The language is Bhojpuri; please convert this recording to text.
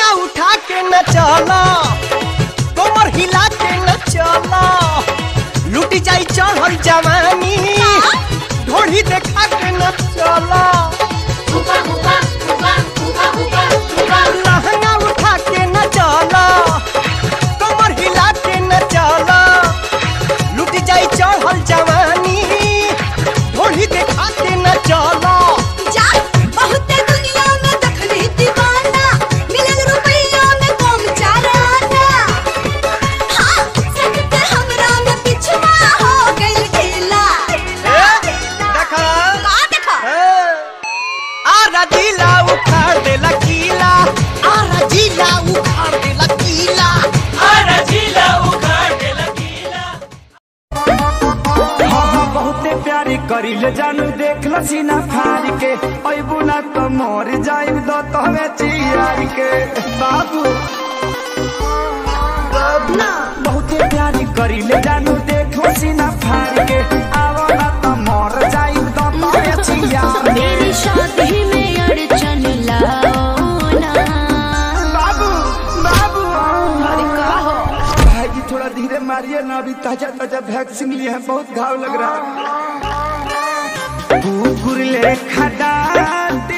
लहंगा उठा के न चला, कमर हिला के न चला, लूटी जाई चढ़ल जवानी, ढोढ़ी देखा के न चला। लहंगा उठा के न चला, कमर हिला के न चला, लूटी जाई चढ़ल जवानी, ढोढ़ी देखा के न चला। जा बहुते दुनिया में देखली दीवाना, मिलल रुपैया में कम चाराना। हाँ, सकते हमरा में पिछवा हो गइल ढीला। देखा का देखा? आरा जिला उखाड़ देला कीला, आरा जिला उखाड़ देला कीला, आरा जिला उखाड़ देला कीला। हाँ हाँ बहुते प्यारी करिले जानू, देख लसीना फाड़ के, अइबू ना तो मर जाइब द तहवे चियार के। बाबू ना बहुते प्यारी करिले जानू, देख लसीना फाड़ के, आवो ना तो मर जाइब द तहवे चियार के। मेरी शादी में अड़चन लाओ ना। बाबू बाबू अरे का हो? भाई जी थोड़ा धीरे मारिए ना, अभी ताजा ताजा वैक्सीन लिए हैं, बहुत घाव लग रहा है। कुकुर ले खडाट